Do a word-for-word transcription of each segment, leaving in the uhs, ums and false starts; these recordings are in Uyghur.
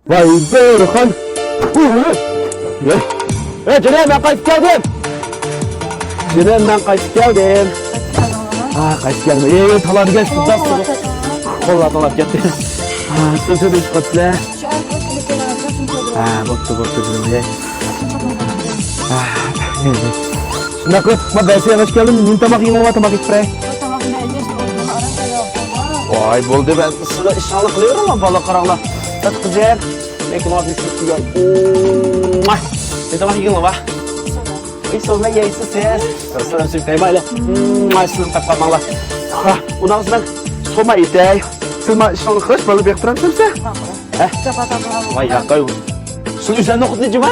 ۋاي بۆرىخان. ھەي، جېنىم، مەن قايتىپ كەلدىم. جېنىم، مەن قايتىپ كەلدىم. ھا، قايتىپ كەلدىم. ئەي، تالا دېگەن شۇنداق سوغۇق. قوللار تالاپ كەتتى. ھا، سىز نېمە ئىش قىلىپسىلەر؟ ھا، بوپتۇ، بوپتۇ، جېنىم. ھا، شۇنداق قىلىپ، ما بەسە ياڭاچ كەلدىم. نېمە تاماق يېگىڭلار، تاماق يېتىپ بېرەي. ۋاي، بولدى، مەن سىزنىڭ ئىشىڭلارنى قىلىۋېرىڭلار، بالا قاراڭلار. ھەت قىزىم، لېكىن ماڭا بىر شۇ كۈيگەن. مۇا! نېمە تاماق يېگىڭلار ۋا؟ ئەي، سولماي يەيسىز سىز. سىلەر سىز قايمايلى. مۇا، سىلەر قاپ قالماڭلار. ھا، ئۇنداق مەن سولماي يېتەي. سىز ماڭا ئىشىڭلارنى قىلىش، بالا بېقىپ تۇرامسىز سىز؟ ھە؟ ۋاي، ياقاي. سىز ئۆزۈڭنى قۇتنى جىما.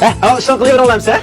ھە، ئاڭ ئىشىڭلارنى قىلىۋېرىڭلارمۇ سىز؟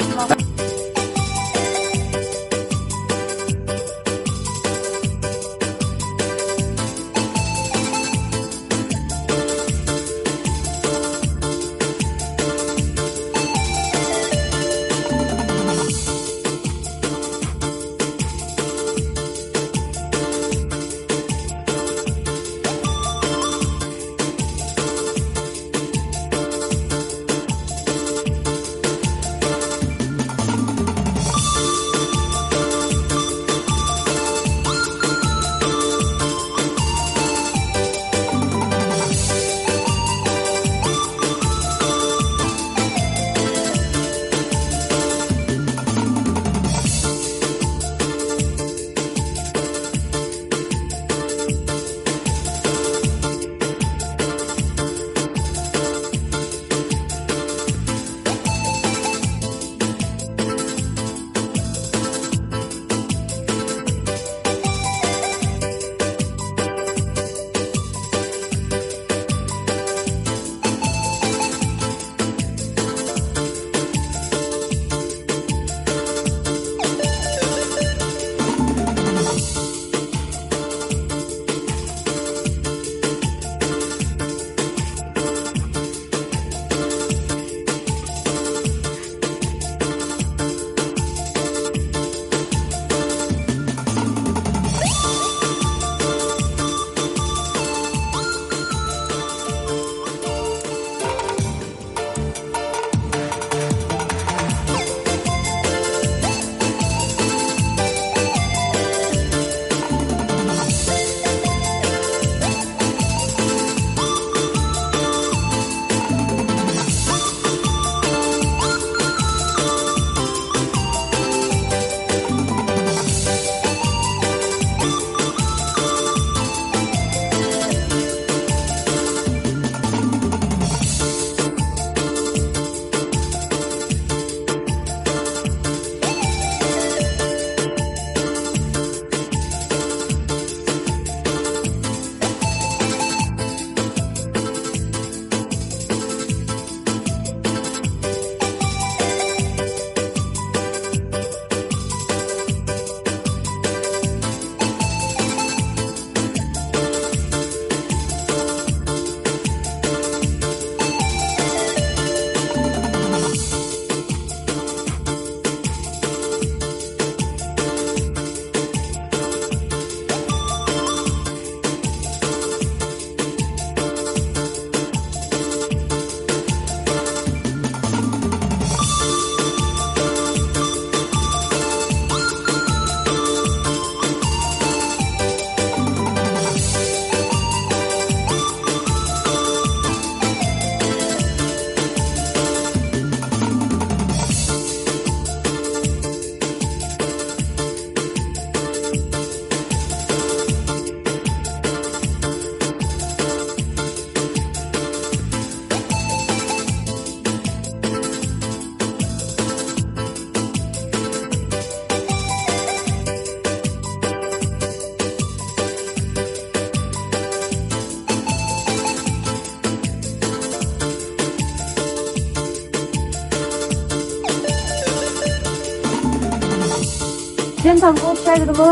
سەن تامىقىڭ پىشاي دېدىمۇ؟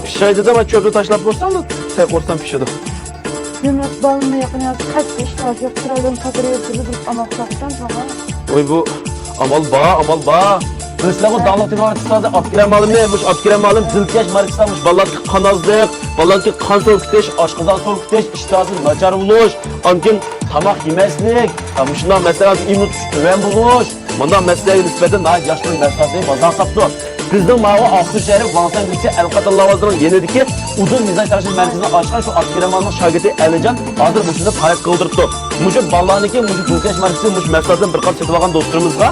پىشاي دېدىم، چۆپنى تاشلاپ بولساڭ، سەي قورسام پىشىدۇ. يۇنۇس بالىمنى يېقىن يازدا قەتئىي ئىشتىھاسى يوق، چىرايىدىن تاتىرىپ تۇرۇپ ئامال قىلاتتىم ساڭا. ۋاي، بۇ ئامال بار، ئامال بار. سىلەرغۇ داڭلىق تېلېۋىزور ئۇستازى ئابدۇكېرەم مۇئەللىمنى، مۇشۇ ئابدۇكېرەم مۇئەللىم زىلكەش ماركىسىدا مۇشۇ بالىلارنىڭكى قان ئازلىق، بالىلارنىڭكى قان سۇ كېتىش، ئاشقازان سۇ كېتىش، ئىشتىھاسى ناچار بولۇش، ئاندىن كېيىن تاماق يېمەسلىك، ھە، مۇشۇنداق مەسىلە، ئىممۇن كۈچى تۆۋەن بولۇش، مۇنداق مەسىلىلەرگە نىسبەتەن ناھايىتى ياخشى بىر مەھسۇلاتنى بازارغا ساپتۇ. بىزنىڭ ماۋۇ ئاقسۇ شەھىرى ۋاڭسەن كوچىسى ئەلقەت تاللا بازىرىنىڭ يېنىدىكى ئۇدۇل مىزاج تەڭشەش مەركىزىنى ئاچقان شۇ ئابدۇكېرەم مۇئەللىمنىڭ شاگىرتى ئەلىجان ھازىر مۇشۇنى پارەك قىلدۇرۇپتۇ. مۇشۇ بالىلارنىڭكى مۇشۇ زىلكەش ماركىسى مۇشۇ مەھسۇلاتتىن بىر قاپ سېتىۋالغان دوستلىرىمىزغا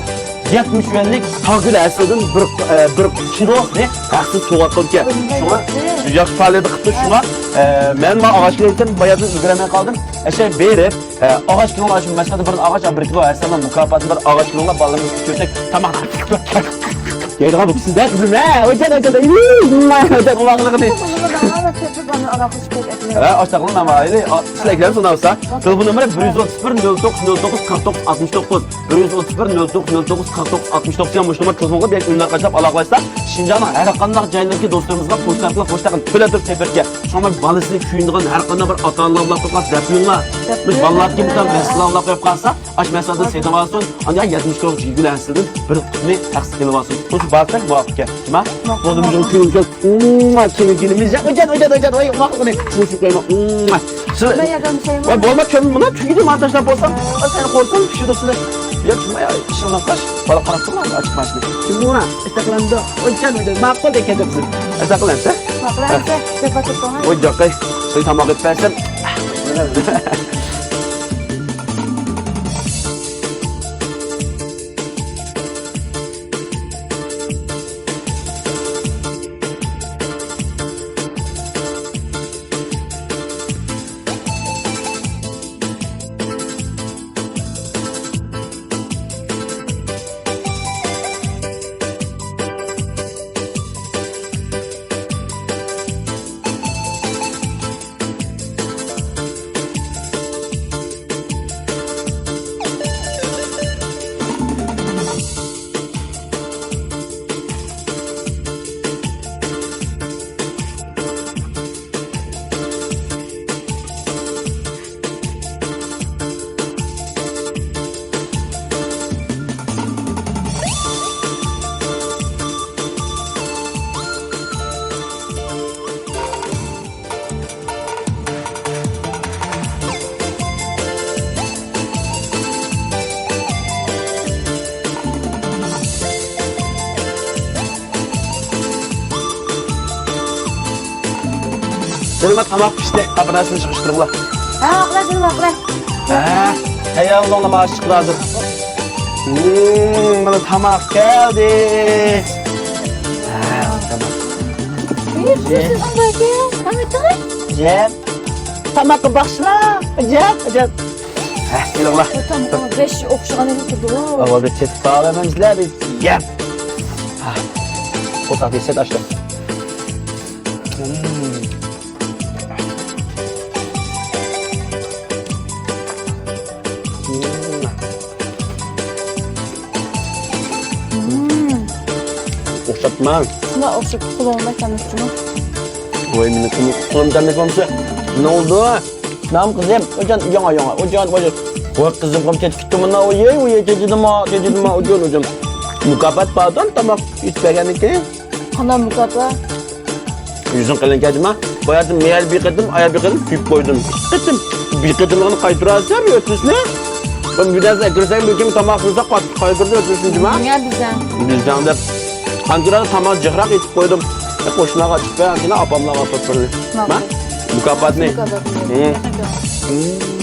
يەتمىش يۈەنلىك تاغگۈل ھەسىلىدىن بىر، ئە، بىر كىلونى ھەقسىز سوۋغات قىلىپتىكەن. شۇڭا ياخشى پائالىيەت قىپتۇ. شۇڭا، ئە، مەن مانا ئاغاچ كېلىۋاتىدىم، باياتىن ئۈلگۈرەلمەي قالدىم. ئەشە بېرىپ، ئە، ئاغاچ كىلونغا شۇ مەسىلەن بىر ئاغاچ، بىر كىلو ھەسىلنىڭ مۇكاپاتى بار ئاغاچ كىلونغا بالىمىز كۆرسەك تاماق يەيدىغان بولۇپسىز-دە قىزىم، ھە؟ ھوجان، ھوجان، ھوجان، قوماقلىقىنى. ھە، ئاشتاقلىق نامايىلى، ئا، سىلەر كېلەمسىز ئۇناۋسا؟ تېلېفون نومۇرى بىر يۈز ئوتتۇز بىر، نۆل توققۇز، نۆل توققۇز، قىرىق توققۇز، ئاتمىش توققۇز. بىر يۈز ئوتتۇز بىر، نۆل توققۇز، نۆل توققۇز، قىرىق توققۇز، ئاتمىش توققۇز دېگەن مۇشۇ نومۇر تېلېفون قىلىپ ياكى ئۈنلەر قاچىلاپ ئالاقىلاشسا، شىنجاڭنىڭ ھەر قانداق جايلىرىدىكى دوستلىرىمىزغا پوچتا ئارقىلىق پوچتا قىلىپ تۆلەپ تۇرۇپ سېپىركە. شۇڭا بالىسىنى كۆيۈنىدىغان ھەر قانداق بىر ئاتا-ئانىلار بولۇپ قالسا دەپ قويۇڭلار. بىز بالىلاردىكى بىر مەسىلە بولۇپ قالسا، ئاش مەسىلىدىن سېتىۋالسۇن، ئاندىن يەتمىش كىلو جىگىلەنسىدىن بىر قىسمى ھەقسىز ئېلىۋالسىن. بۇ بارسەك مۇۋاپىق ئىكەن. نېمە؟ بولدى، مۇشۇ كۆيۈنگەن. ئۇمما، كېلىن، كېلىن، مىزە، ئوجات، ئوجات، ئوجات، ۋاي، ئۇمما، قىلغىنى. مۇشۇ قويما، ئۇمما. سىز، ۋاي، ياردەم بېرەيمۇ؟ ۋاي، بولما، كۆمۈڭ مۇنى، تۈگىدى، مانا تاشلاپ بولسام. ۋاي، سەن قورسۇڭ، پىشىدۇ سىلى. يا، شۇڭا يا، ئىشىڭ ناخاش. بالا قاراپ تۇرما، ئاچىق ماشىنا. شۇڭا، ئىستەقلەندى. ئوجات، ئوجات، ماقۇل دېگەن قىزىم. ئىستەقلەندى. ماقۇل، ئەمسە، دەپ باقىپ قويۇڭ. ئوي، جاقاي، سەن تاماق ئېلىپ بەرسەم. جېنىم، تاماق پىشتى. قاپىناسىنى يىغىشتۇرۇڭلار. ھە، ئاقلار، جېنىم، ئاقلار. ھە، تەييارلىدىڭلارمۇ، ئاشلىقلار ھازىر. مم، مانا تاماق كەلدى. ھە، تاماق. ئېي، قىزىم، سىزنىڭ باركەن. قانداق؟ جەپ. تاماققا باقسىلا. جەپ، جەپ. ھە، كېلىڭلار. تاماق بەش ئوخشىغان ئەمەس ئىدى. ئاۋۋالدا چېتىپ قالىمەن سىلەر. يەپ. ھە. قورساق دېسەت ئاشلىق. ئوخشاپتىما؟ شۇنداق ئوخشاپ قولۇڭدا كەلمەپتىمۇ؟ ۋاي، مېنىڭ قولۇم تەملىك بولمىسا. نېمە بولدى؟ نام قىزىم، ئوجان، ياڭا، ياڭا، ئوجان، ئوجان. ۋاي، قىزىم، قولۇم چېتىپ كېتىپتۇ مانا، ۋاي، ۋاي، چېچىدىما، چېچىدىما، ئوجان، ئوجان. مۇكاپات باردىن تاماق ئېتىپ بەرگەندىن كېيىن. قانداق مۇكاپات؟ يۈزۈڭ قېلىن كەجىما، باياتىن مېيەر بىر قېتىم، ئايار بىر قېتىم كۆيۈپ قويدۇم. ئىككى قېتىم. بىر قېتىملىقىنى قايتۇراسەن ئۆتۈشنى. بىر نەرسە ئەكىرسەڭ، بىر كىم تاماق سۇنسا، قاتتىق قايتۇردى ئۆتۈشنى جىما. نېمە بىزەڭ؟ بىزەڭ دەپ. قانچىلاردا تاماق جىقراق ئېتىپ قويدۇم. قوشنىلارغا ئېتىپ بەر، كېيىن ئاپاملارغا ئاپىرىپ بەردى. ماقۇل. مۇكاپاتنى. مۇكاپاتنى. ھىم. ھىم.